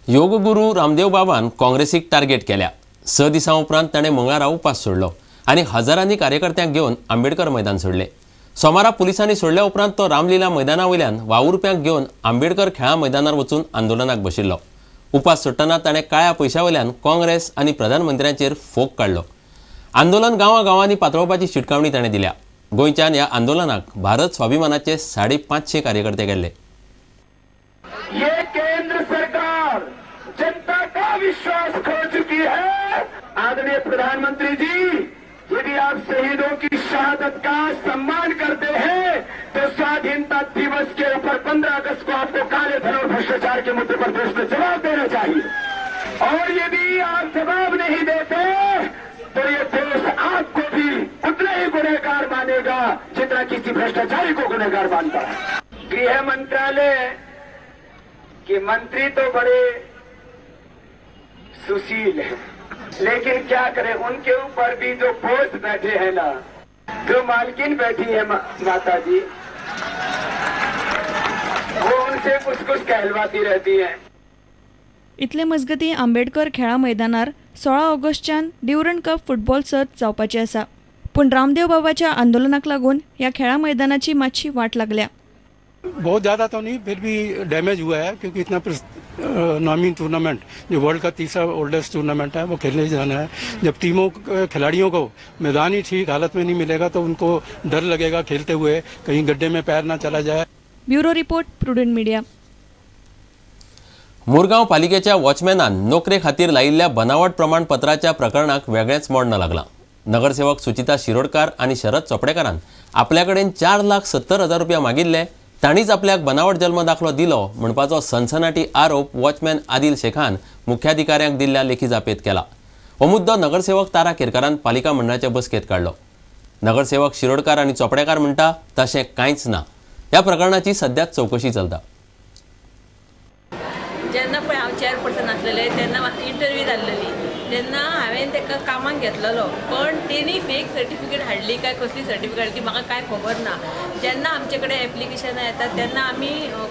योगगुरू रामदेव बाबान काँग्रेसीक टार्गेट केल्या. 6 दिसां उपरांत ताणें मंगळारा उपास सोडलो आनी हजारांनी कार्यकर्त्यांक घेवन आंबेडकर मैदान सोडलें. सोमारा पुलिसांनी सोडल्या उपरांत तो रामलीला मैदाना वयल्यान वावुरप्यांक घेवन आंबेडकर खेळां मैदानार वचून आंदोलनाक बशिल्लो. उपास सोडटना ताणें काळ्या पयशा वयल्यान काँग्रेस आनी प्रधानमंत्र्यांचेर फोग काडलो. आंदोलन गांवागांवांनी पातळोवपाची शिटकावणी ताणें दिल्या. गोंयच्यान ह्या आंदोलनाक भारत स्वाभिमानाचे 550 कार्यकर्ते गेल्ले. ये केंद्र सरकार जनता का विश्वास खो चुकी है. आदरणीय प्रधानमंत्री जी, यदि आप शहीदों की शहादत का सम्मान करते हैं तो स्वाधीनता दिवस के ऊपर 15 अगस्त को आपको काले धन और भ्रष्टाचार के मुद्दे पर देश में जवाब देना चाहिए। और यदि आप जवाब नहीं देते तो ये देश आपको भी उतना ही गुनहगार मानेगा जितना किसी भ्रष्टाचारी को गुनहगार मानता है। गृह मंत्रालय के मंत्री तो बड़े सुशील हैं, लेकिन क्या करें, उनके ऊपर भी जो बोझ बैठे हैं ना, जो मालकिन बैठी है माता जी, वो उनसे कुछ कुछ कहलवाती रहती है। इतले मजगती आंबेडकर खेळा मैदानार 16 ऑगस्टच्यान ड्युरंड कप फुटबॉल सर्त जावपाची आसा. पूण रामदेव बाबाच्या आंदोलनाक लागून ह्या खेळा मैदानाची मातशी वाट लागल्या. बहुत ज़्यादा तो नहीं, फिर भी डैमेज हुआ है, क्योंकि इतना नामी टूर्नामेंट जो वर्ल्ड का तीसरा ओल्डेस्ट टूर्नामेंट है वो खेलने जाना है। जब टीमों खिलाड़ियों को मैदान ही ठीक हालत में नहीं मिलेगा तो उनको डर लगेगा खेलते हुए, कहीं गड्ढे में पैर ना चला जाए। Bureau report, Prudent Media. Murgaon पालिकेच्या वॉचमॅनान नोकरे खातीर लायिल्ल्या बनावट प्रमाणपत्राच्या प्रकरणाक वेगळेंच मोडण लागलां. नगरसेवक सुचिता शिरोडकार आनी शरद चोपडेकारान आपल्या कडेन 4,70,000 रुपया मागिल्ले, तांणीच आपल्याक बनावट जल्म दाखलो दिलो म्हणपाचो सनसनाटी आरोप वॉचमॅन आदिल शेखान मुख्याधिकाऱ्यांक दिल्ल्या लेखी जापेंत केला. हो मुद्दो नगरसेवक तारा केरकारान पालिका मंडळाचे बसकेंत काडलो. नगरसेवक शिरोडकार आनी चोपडेकार म्हणटा तशें कांयच ना. ह्या प्रकरणाची सद्या चवकशी चलता. जेन्ना पळय हांव चेअरपर्सन आसलेलें तेन्ना म्हाका इंटरव्यू जाल्लेली, तेन्ना हांवें ताका कामाक घेतलेलो, पण तेणी फेक सर्टिफिकेट हाडली काय कसली सर्टिफिकेट हाडली म्हाका कांय खबर ना. जेन्ना आमचे कडेन एप्लिकेशनां येतात तेन्ना आमी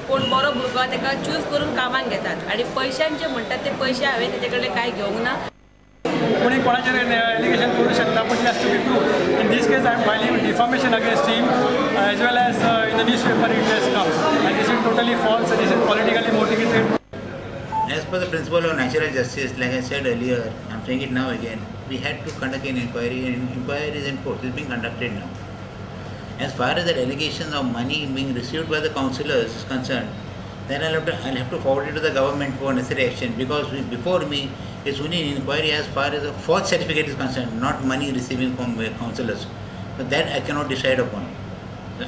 कोण बरो भुरगो ताका चूज करून कामाक घेतात आनी पयशांचे म्हणटात ते पयशे हांवें तेजे कडेन कांय घेवंक ना. कोणी कोणाचेर एलिगेशन करूं शकता, पण it has to be proved. In this case I am filing defamation against him as well as in the newspaper it has come, and this is totally false, this is politically motivated. As per the principle of natural justice, like I said earlier, I am saying it now again, we had to conduct an inquiry, and inquiry is in course, it's being conducted now. As far as the allegations of money being received by the councillors is concerned, then I'll have to forward it to the government for necessary action, because before me it's only an inquiry as far as a forged certificate is concerned, not money receiving from councillors. But that I cannot decide upon.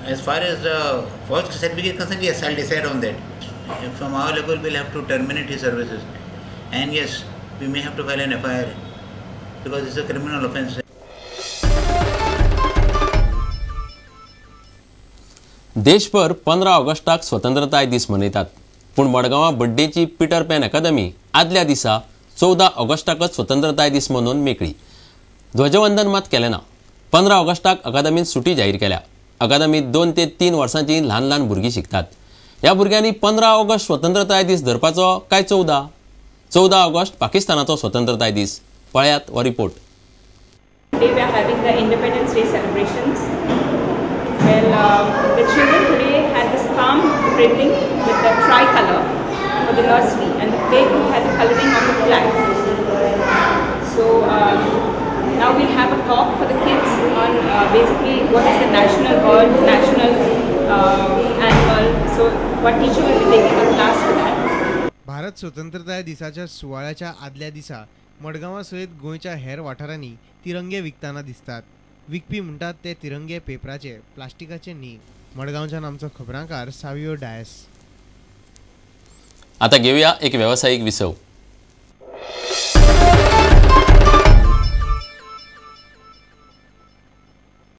As far as the forged certificate is concerned, yes, I'll decide on that. From our level, we'll have to terminate his services, and yes, we may have to file an FIR because it's a criminal offense. देशभर 15 ऑगस्टाक स्वतंत्रताय दीस मनयतात, पूण मडगांवां बड्डेची Peter pan अकादमी आदल्या दिसा 14 ऑगस्टाकच स्वतंत्रताय दीस मनोवन मेकळी. ध्वजवंदन मात केलें ना. 15 ऑगस्टाक अकादमीन सुटी जाहीर केल्या. अकादमींत 2 ते 3 वर्सांची ल्हान ल्हान भुरगीं शिकतात. ह्या भुरग्यांनी 15 ऑगस्ट स्वतंत्रताय दीस धरपाचो काय 14? 14 ऑगस्ट पाकिस्तानाचो स्वतंत्रताय दीस. पळयात हो report. Today we are having the Independence Day celebrations. Well, the children today had this palm printing with the tricolor for the nursery, and the playgroup had the coloring of the flag. So now we have a talk for the kids on basically what is the national bird, national animal. So what teacher will be taking a class for that. Bharat स्वतंत्रताय दिसाच्या सुवाळ्याच्या आदल्या दिसा मडगांवा सयत गोंयच्या हेर वाठारांनी तिरंगे विकतना दिसतात. विकपी म्हणटात ते तिरंगे पेपराचे, प्लास्टिकाचे न्ही. मडगांवच्यान आमचो खबरांकार सावियो डायस. आता घेऊया एक व्यावसायिक विसव.